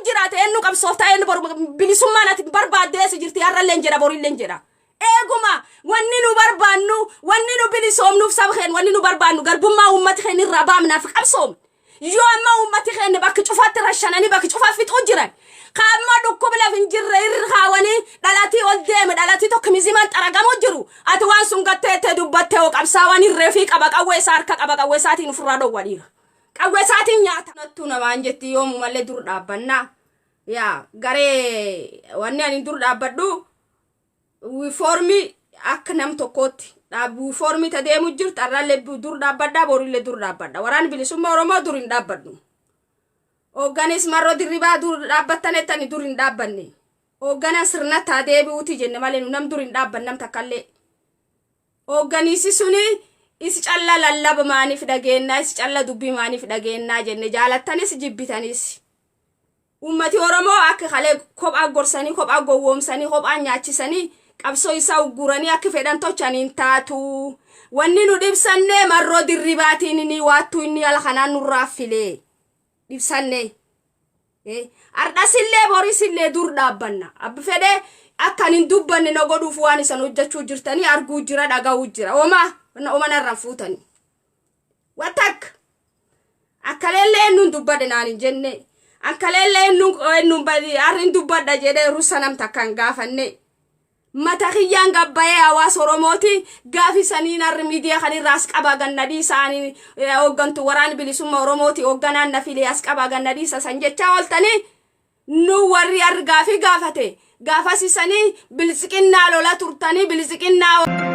jiraate eenyu qabsooftaa, eenyu boru bilisummaan ati barbaaddee si jirti? Har'allee hin jedha, borillee hin jedha. Eeguma wanni nu barbaannu, wanni nu bilisoomnuuf saba keenya, wanni nu barbaannu garbummaa uummata keenya irraa baamnaaf qabsoomne. Yoo amma uummati keenya bakki cufaatti rashananii, bakki cufaa fixuu jiran. Ka amma dhukkubi laf hin jirre irra kaawwanii dhalatii ol deeme, dhalatii tokko mizimaan xaragamuu jiru. Ati waan sun gatteettee dubbattee hoo qabsaawaan hirree fi qaba, qawwee isaa harka qaba, qawwee isaatiin ofirraa dhowwaniira. Qawwee isaatiin nyaata. Nattuu namaan jetti, yoomumallee dur dhaabbannaa. Yaa garee, wanni ani dur dhaabbadhu wifoormii akka nam tokkootti wifoormii ta deemu jirtu har'allee dur dhaabbadhaa, borillee dur dhaabbadha. Waraanni bilisummaa Oromoo dur hin dhaabbadhu. Hoogganis Marroo Dirribaa dur dhaabbattan jettani, dur hin dhaabbanne. Hooggana sirna taa deebi'uuti jenne malee nu nam dur hin dhaabbanne nam takkallee. Hoogganiisi suni isi calla lallaba maaniif dhageennaa, isi calla dubbii maaniif dhageennaa jenne, jaalattanis jibbitanis. Uummati Oromoo akka kalee kophaa gorsanii, kophaa gowwoomsanii, kophaa nyaachisanii, qabsoo isaa ugguranii akka fedhan tolchanii hin taatu. Wanni nu dhibsanne Marroo Dirribaatiin inni waattuu inni ala kanaan nurraa filee dhibsanne. Ardhasillee borisillee dur dhaabbanna. Abbi fedhee akkan hin dubbanne na godhuuf waan isan hojjechuu jirtanii arguu jira, dhaga'uu jira. Oma oma narraan fuutanii. Watak. Akkaleellee eenyuun dubbadhe naan hin jenne. Akkaleellee eenyuun arrin dubbadha jedhee rusa nam takka hin gaafanne. Mata kiyyaan gabbayee hawaasa Oromooti gaafi saniin harri miidiyaa kanirraa as qabaa ganna dhiisaanii, hooggantu waraana bilisummaa Oromooti, hoogganaan na filee as qabaa ganna dhiisa san jechaa ooltanii, nu warri harri gaafii gaafate gaafas isanii biltsiqinnaa lola turtanii biltsiqinnaa.